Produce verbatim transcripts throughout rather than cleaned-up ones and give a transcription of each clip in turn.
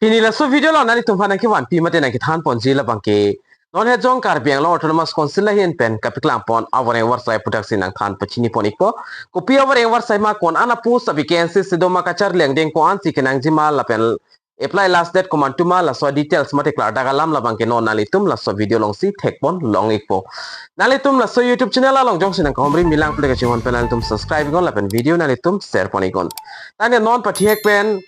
Pini laso video along nanglitum aphan nangkevanpi mate nangkethan ponji labang ke, non hejong Karbi Anglong Autonomous Council ahin pen kapaklang pon avoreng avarsai aputhaksi nangthan pachini pon ikpo. Kopi avoreng avarsai ma, ko-an a-post, vacancy si do ma, kacharli angdeng ko-ansi kenangji ma lapen apply last date komantu ma, laso details mate klardak alam labang ke non nanglitum laso video alongsi thek pon long ikpo. Nanglitum laso YouTube channel along jongsi nangkahumri milang pule kachinghon pen nanglitum subscribe iknon lapen video nanglitum share pon iknon. Tangte non pathihek pen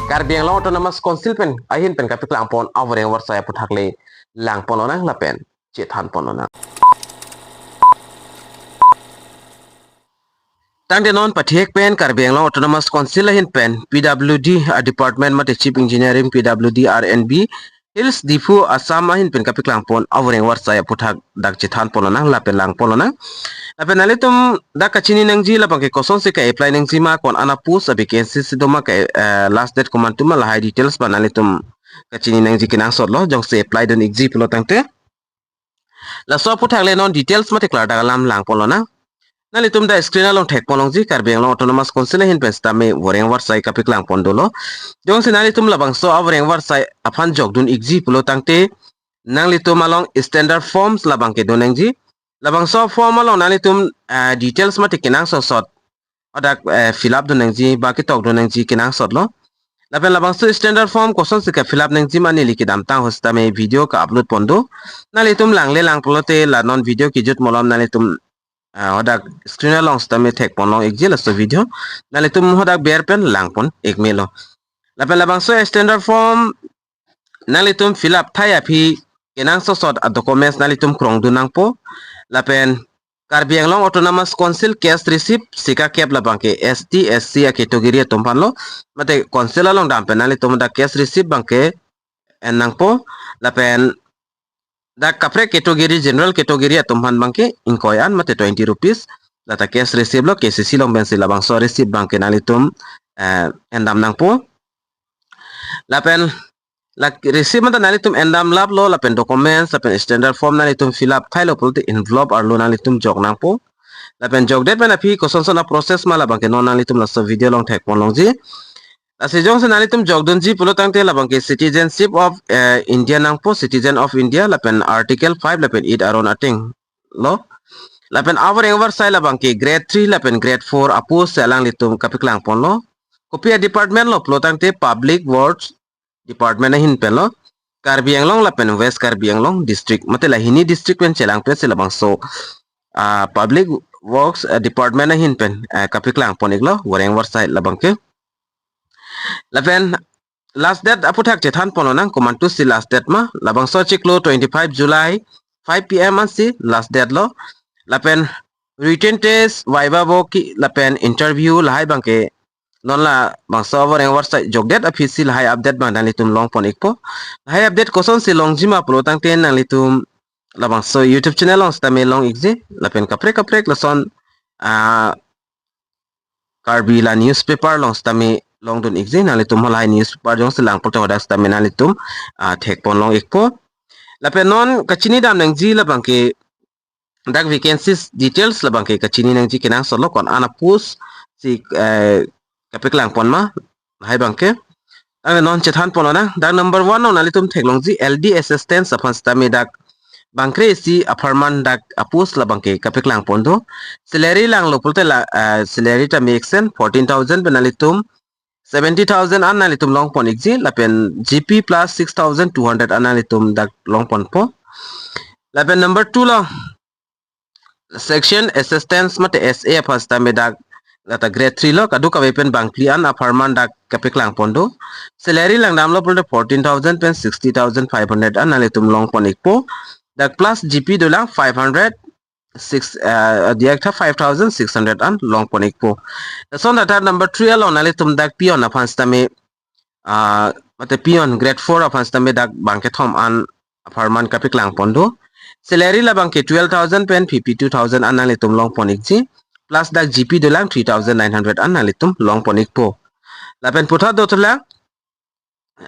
Karbi Anglong Autonomous Council pen ahin pen kapaklang pon avoreng avarsai aputhak le lang pon lonang lapen chethan pon lonang. Tangte non pathihek pen Karbi Anglong Autonomous Council ahin pen P W D a-department mate Chief Engineering P W D R and B Hills Diphu Assam ahin pen kapaklang pon avoreng avarsai aputhak dak chethan pon lonang lapen lang pon lonang. Lapen nanglitum dak kachini nangji labang ke kosonsi ka-apply nangji ma, ko-an a-post, vacancy si do ma, ka, eh, last date komantu ma, lahai details abang nanglitum kachini nangji kenangsot lo, jongsi apply dun ikji pulo tangte. Laso aputhak le non details mate klardak alam lang pon lonang. Nanglitum dak screen along thek pon longji, Karbi Anglong Autonomous Council ahin pen sitame voreng avarsai kapaklang pon dolo. Jongsi nanglitum labangso avoreng avarsai aphan jokdun ikji pulo tangte, nanglitum along standard forms labang ke do nangji. Labangso form along nanglitum, eh, details mate kenangsot sot hadak, eh, fill up dun nangji ba ketok dun nangji kenangsot lo. Lapen labangso standard form kosonsi ka-fill up nangji ma neli kedamtang ahut sitame video ka-upload pon do. Nanglitum langle lang pulote la non video kejut malom nanglitum, eh, hadak screen along sitame thek pon long ikji laso video. Nanglitum hadak ber pen lang pon ik melo. Lapen labangso standard form nanglitum fill up thai aphi kenangsot sot a-documents nanglitum krong dun nangpo. Lapen Karbi Anglong Autonomous Council caste receipt sika kep labang ke S T, S C a-category atum aphan lo. Mate council along dam pen nanglitum dak caste receipt abang ke en nangpo. Lapen dak kaprek category, general category atum aphan abang ke ingkoi an mate twenty rupees. Dak ta caste receipt lo, K C C along pensi labangso receipt abang ke nanglitum, eh, en dam nangpo. Lapen la receipt mate nanglitum en dam lap lo, lapen documents lapen standard form nanglitum fill up thai lo pulote envelope arlo nanglitum jok nangpo. Lapen jokdet pen aphi kosonson a-process ma labang ke non nanglitum laso video along thek pon longji. Lasi jongsi nanglitum jokdunji pulo tangte labang ke citizenship of, eh, India nangpo, citizen of India, lapen Article five lapen eight aron ateng lo. Lapen avoreng avarsai labang ke grade three lapen grade four a-post si alanglitum kapaklang pon lo. Kopi a-department lo pulo tangte Public Works Department ahin pen lo, Karbi Anglong lapen West Karbi Anglong district, mate la hini district pen chelang pensi labangso, ah, Public Works, ah, Department ahin pen, ah, kapaklang pon iklo voreng avarsai labang ke. Lapen last date aputhak chethan pon lonang, komantusi last date ma, labangso chiklo twenty-five July five P M ansi last date lo. Lapen written test, viva voc, lapen interview lahai abang ke non labangso avoreng avarsai jokdet aphisi lahai update abang nanglitum long pon ikpo. Lahai update kosonsi longji ma pulo tangte nanglitum labangso YouTube channel along sitame long ikji, lapen kaprek kaprek lason, ah, Karbi la newspaper along sitame longdun ikji, nanglitum halahai newspaper jongsi lang pulote hadak sitame nanglitum, ah, thek pon long ikpo. Lapen non kachini dam nangji labang ke dak vacancies details labang ke kachini nangji kenangsot lo, ko-an a-post si, eh, kapaklang pon ma lahai abang ke. Tangte non chethan pon lonang, dak number one along nanglitum theklongji L D assistants aphan sitame dak bangkre isi a-per month dak a-post labang ke kapaklang pon do. Salary langlo pulote la, eh, salary ta mesen fourteen thousand pen nanglitum seventy thousand an nanglitum long pon ikji, lapen G P plus six thousand two hundred an nanglitum dak long ponpo. Lapen number two lo, section assistants mate S A aphan sitame dak lata grade three lo, kadokave pen bangphli an a-per month dak kapaklang pon do. Salary langdamlo pulote fourteen thousand pen sixty thousand five hundred an nanglitum long pon ikpo. Dak plus G P dolang five hundred, six, eh, diak tha five thousand six hundred an long pon ikpo. Lason dak ta number three along nanglitum dak peon aphan sitame, ah, mate peon grade four aphan sitame dak bang kethom an a-per month kapaklang pon do. Salary labang ke twelve thousand pen fifty-two thousand an nanglitum long pon ikji. Plus dak G P dolang three thousand nine hundred an nanglitum long pon ikpo. Lapen puthot dothulang,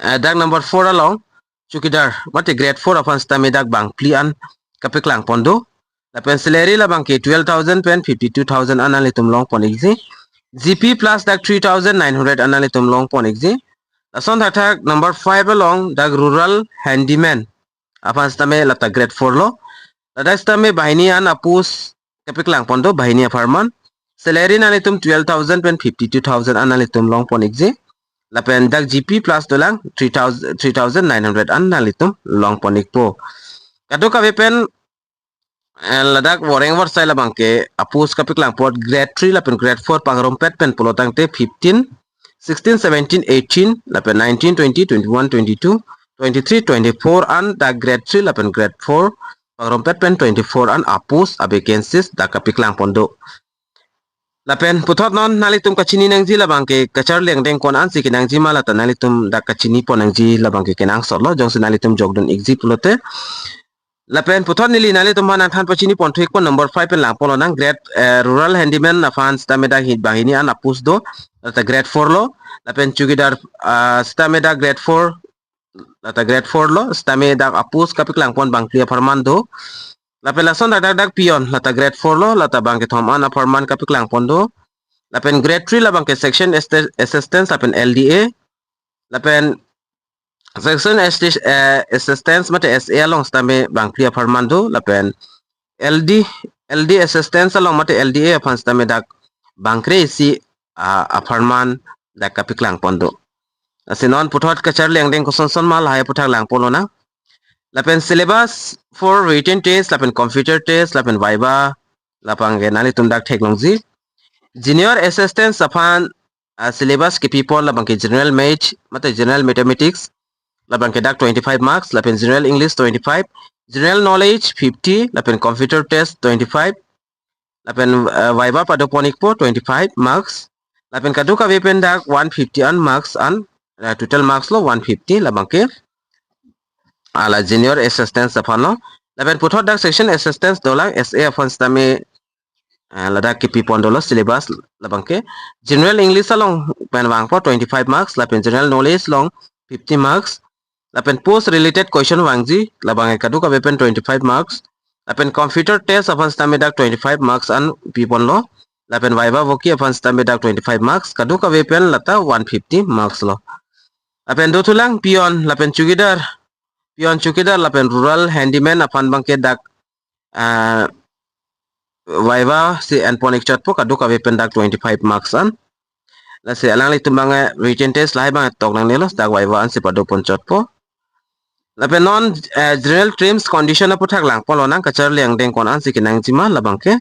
eh, dak number four along chowkidar mate grade four aphan sitame dak bangphli an kapaklang pon do. Lapen salary labang ke twelve thousand pen fifty-two thousand an nanglitum long pon ikji. G P plus dak three thousand nine hundred an nanglitum long pon ikji. Lason thakthak number five along dak rural handyman aphan sitame lata grade four lo. Ladak sitame banghini an apost kapeklang pon do, banghini apharman. Salary nanglitum twelve thousand pen fifty-two thousand an nanglitum long pon ikji. Lapen dak G P plus dolang three thousand, three thousand nine hundred an nanglitum long pon ikpo. Kadokave pen, eh, ladak voreng vorsai labangke apost kapeklang pon grade three lapen grade four pangrumpet pen pulo tangte fifteen, sixteen, seventeen, eighteen, lapen nineteen, twenty, twenty-one, twenty-two, twenty-three, twenty-four an dak grade three lapen grade four pangrumpet pen twenty-four an apost avacancies dak kapeklang pon do. Lapen puthot non nanglitum kachini nangji labangke kacharli angdeng ko-an ansi kenangji ma lata nanglitum dak kachini pon nangji labangke kenangsot lo, jongsi nanglitum jokdun ikji pulote. Lapen puthot neli nanglitum aphan nangthan pachini pon thu ikpo, number five pen lang pon lonang, grade, eh, rural handyman aphan sitame dak hi banghini an apost do, lata grade four lo. Lapen chowkidar, ah, sitame dak grade four, lata grade four lo, sitame dak apost kapeklang pon bangphli apharman do. Lapen lason dak dak dak peon, lata grade four lo, lata bangkethom an apharman kapeklang pon do. Lapen grade three labangke section assi-, assistance lapen L D A. Lapen section assi-, eh, assistance mate S A along sitame bangphli apharman do. Lapen L D, L D assistance along mate L D A aphan sitame dak bangkre-isi, ah, apharman dak kapeklang pon do. Lasi non puthot kacharli angdeng koson son ma lahai aphuthak lang pon lonang. Lapen syllabus for written test, lapen computer test, lapen viva, labangke nanglitum dak theklongji. Junior assistance aphan, ah, syllabus kepi pon labangke general maths mate general mathematics, labangke dak twenty-five marks, lapen general English twenty-five, general knowledge fifty, lapen computer test twenty-five, lapen, eh, viva pado pon ikpo twenty-five marks. Lapen kadokave pen dak one fifty an marks an, eh, total marks lo one fifty labangke. Hala junior assistance aphan lo. Lapen puthot dak section assistance dolang, S A aphan sitame, eh, ladak kepi pon dolo syllabus labangke. General English along pen vangpo twenty-five marks, lapen general knowledge along fifty marks. Lapen post related question vangji, labangke kadokave pen twenty-five marks. Lapen computer test aphan sitame dak twenty-five marks an pi pon lo. Lapen viva voki aphan sitame dak twenty-five marks, kadokave pen lata one fifty marks lo. Lapen dothulang peon, lapen chowkidar, peon chowkidar, lapen rural handyman aphan bangke dak, ah, viva si en pon ik chotpo, kadokave pen dak twenty-five marks an. Lasi alanglitum bangke written test lahai bang tok nangnelo, dak viva ansi pado pon chotpo. Lapen non, eh, general terms condition aphuthak lang pon lonang, kacharli angdeng ko-an ansi kenangji ma labangke.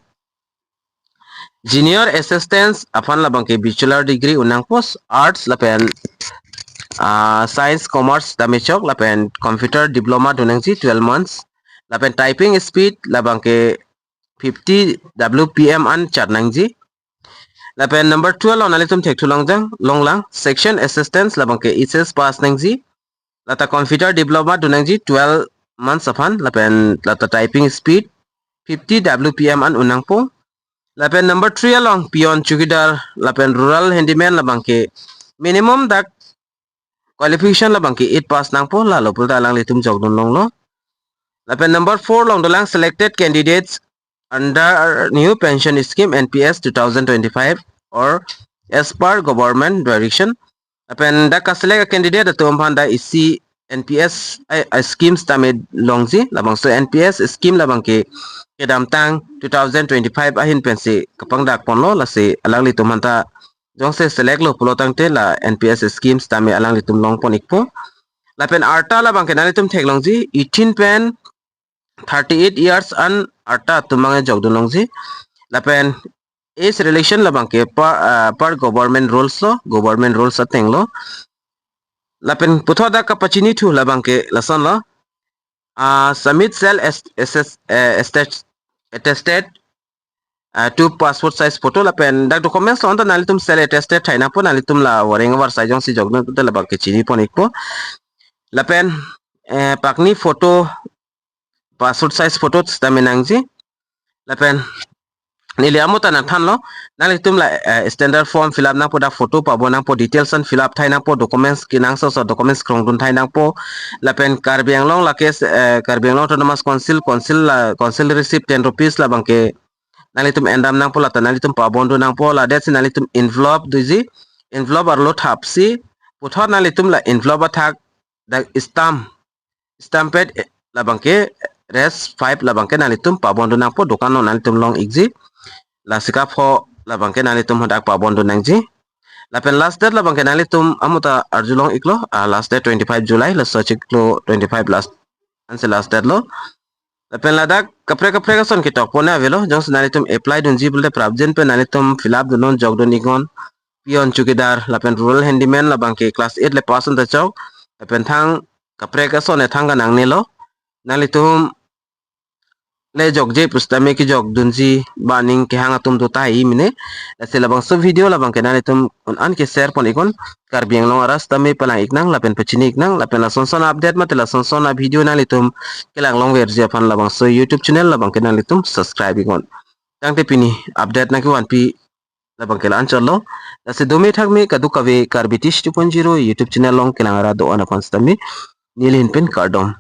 Junior assistance aphan labangke bachelor degree un nangpo, arts lapen, ah, science, commerce damechok, lapen computer diploma do nangji twelve months. Lapen typing speed labangke fifty W P M an char nangji. Lapen number two along nanglitum thekthu longjang, longlang, section assistance labangke H S pass nangji. Lata computer diploma do nangji twelve months aphan, lapen lata typing speed fifty W P M an un nangpo. Lapen number three along peon chowkidar lapen rural handyman labangke minimum dak qualification labangke eight pass nangpo, lalo pulote alanglitum jokdun longlo. Lapen number four along dolang selected candidates under new pension scheme N P S two thousand twenty-five or as per government direction. Lapen dak ka-select a-candidate atum aphan dak isi N P S a, a-scheme sitame longji, labangso N P S scheme labangke kedamtang two thousand twenty-five ahin pensi kapangdak ponlo, lasi alanglitum aphanta jongsi select lo pulo tangte la N P S scheme sitame alanglitum long pon ikpo. Lapen arta labangke nanglitum theklongji, eighteen pen thirty-eight years an arta atum bangke jokdun longji. Lapen age relation labangke per, ah, per government rules lo, government rules ateng lo. Lapen puthot dak kapachini thu labangke lason lo. Ah, submit self as-, as-, eh, attest-, attested, ah, two passport size photo lapen dak documents lo anta nanglitum self attested thai nangpo, nanglitum la voreng avarsai jongsi jokdun te labangke chini pon ikpo. Lapen, eh, pakni photo, passport size photo sitame nangji. Lapen neli amo ta nangthanlo, nanglitum la, eh, standard form fill up nangpo, dak photo pabo nangpo, details an fill up thai nangpo, documents kenangsot so documents krongdun thai nangpo. Lapen Karbi Anglong lake, eh, Karbi Anglong Autonomous Council, council la, council receipt ten rupees labangke nanglitum endam nangpo, lata nanglitum pabondun nangpo, ladet si nanglitum envelope doji, envelope arlo thapsi Puthot nanglitum la envelope athak dak stamp, stamp pad, eh, labangke res five labangke nanglitum pabon dun nangpo, dukan along nanglitum long ikji. La sika pho labangke nanglitum hadak pabon dun nangji. Lapen last date labangke nanglitum amuta arjulong iklo, ah, last date twenty-five July, laso chiklo twenty-five last, ansi last date lo. Lapen ladak kaprek kaprek ason ketok pon avelo, jongsi nanglitum apply dunji pulote prapjin pen nanglitum fill up dun non, jok dun iknon. Peon, chowkidar, lapen rural handyman labangke class eight le pass un ta chok. Lapen thang kaprek ason e thang kanangnelo. Nanglitum le jokje pusitame kejok dunji ba aning kehang atum do tahai mene. Lasi labangso video labangke nanglitum un-an ke share pon iknon. Karbi Anglong arat sitame palang iknang lapen pachini iknang, lapen lason son update mate lason son a video nanglitum kelang longverji aphan labangso YouTube channel labangke nanglitum subscribe iknon. Tangte pini update nangkevanpi labangke la-an chotlo. Lasi dome thakme kadokave Karbi Tish two point zero YouTube channel along kelang arat do-an aphan sitame neli ahin pen kardom.